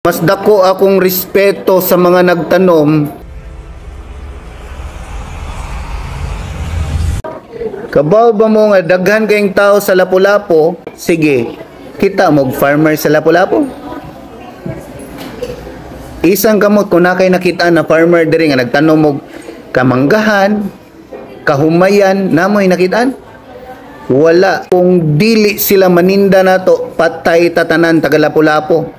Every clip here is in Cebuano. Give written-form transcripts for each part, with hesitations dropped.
Mas dako akong respeto sa mga nagtanom. Kabaw ba mo nga daghan kayong tao sa Lapu-Lapu? Sige, kita mo farmer sa Lapu-Lapu. Isang kamot kung na kay nakita na farmer diri nga nagtanom og kamanggahan, kahumayan, namoy nakitaan? Wala. Kung dili sila maninda nato, patay tatanan taga Lapu-Lapu.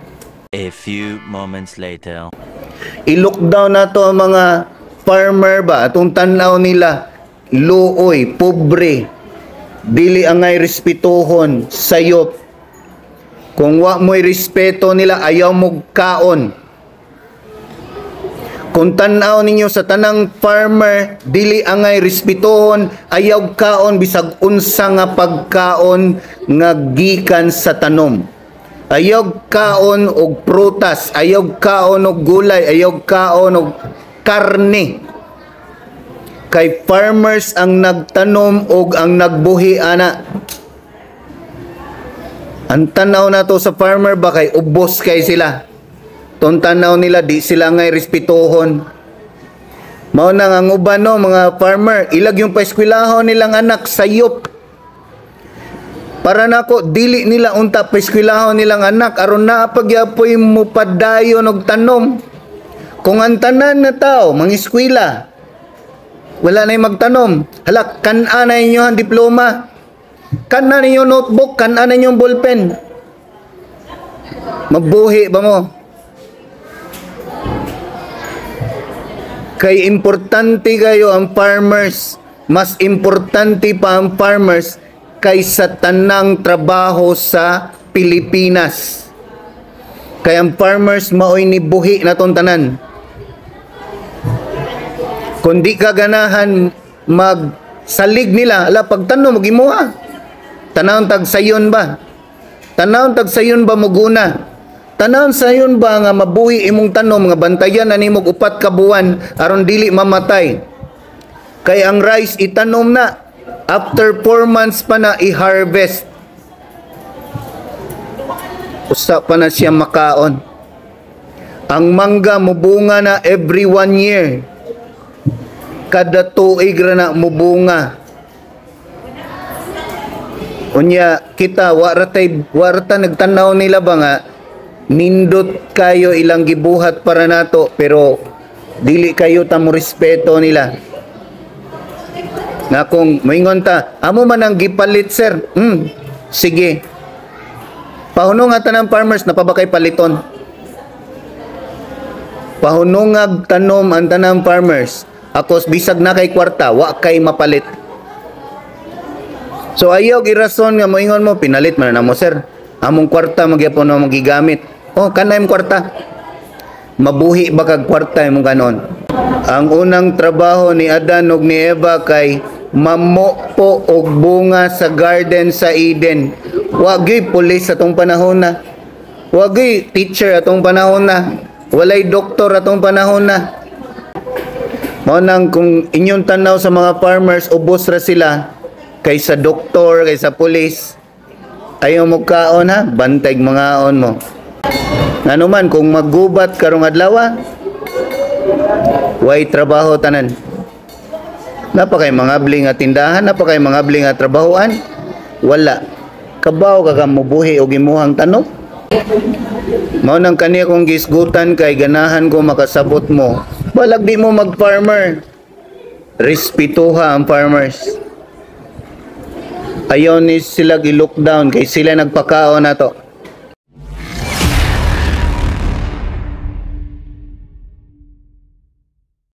A few moments later. I-lockdown na to ang mga farmer ba, atong tanaw nila luoy, pobre, dili angay respetuhon, sayop. Kung wa mo'y respeto nila, ayaw mo kaon. Kung tanaw ninyo sa tanang farmer, dili angay respetuhon, ayaw kaon bisag unsa nga pagkaon nga gikan sa tanom. Ayaw kaon og prutas, ayaw kaon og gulay, ayaw kaon og karne. Kay farmers ang nagtanom og ang nagbuhi ana. Ang tanaw nato sa farmer ba kay ubos kay sila. Tong tanaw nila di sila ngay respetuhon. Mao na ang uban no mga farmer, ilag yung paeskwelahon nilang anak sayop. Para nako dili nila unta paeskwelahon nilang anak aron naa pagyapoy mo padayon og tanom. Kung ang tanan na tao mangiskwela, wala na'y magtanom. Hala, kan-a na inyo ang diploma. Kan-a ninyo notebook, kan-a na inyong ballpen. Mabuhi ba mo? Kay importante kayo ang farmers. Mas importante pa ang farmers kaysa tanang trabaho sa Pilipinas. Kay ang farmers maoy nibuhi na tong tanan. Kung di ka ganahan magsalig nila, ala pagtanom og imuha. Tanawon tag sayon ba? Tanawon tag sayon ba muguna? Tanawon sayon ba nga mabuhi imong tanom nga bantayan na nimo og 4 ka buwan aron dili mamatay? Kay ang rice itanom na, after 4 months pa na i-harvest. Usa pa na siya makaon. Ang mangga mubunga na every 1 year. Kada tuig ra na mubunga. Unya kita wa ra tay, wa ra ta nagtan-aw nila ba nga nindot kayo ilang gibuhat para nato, pero dili kayo ta mo respeto nila. Nga kung moingon ta, amo man ang gipalit sir. Sige. Pahunong nga tanang farmers na pa ba kay paliton? Pahunongag tanom ang tanang farmers. Akos bisag na kay kwarta, wa kay mapalit. So ayaw irason nga moingon mo pinalit man na mo sir. Among kwarta magyapon na magigamit. Oh, kanay imong kwarta. Mabuhi ba kag kwarta imong kanon? Ang unang trabaho ni Adan ug ni Eva kay mamupo og bunga sa garden sa Eden. Wa gyud pulis atong panahon na. Wa gyud teacher atong panahon na. Walay doktor atong panahon na. Mao nang kung inyong tanaw sa mga farmers, ubos ra sila kaysa doktor, kaysa pulis. Ayaw mo kaon ha, bantay mangaon mo. Ngano man kung maggubat karong adlaw, way trabaho tanan. Napa kay mga abli nga tindahan, napa kay mga abli nga trabahoan? Wala. Kabaw ka ka mobuhi og imuhang tanom. Mao nang kaniya kong gisgutan kay ganahan ko makasabot mo. Balag di mo mag-farmer. Respetuha ang farmers. Ayaw ni sila gi-lockdown kay sila nagpakaon nato.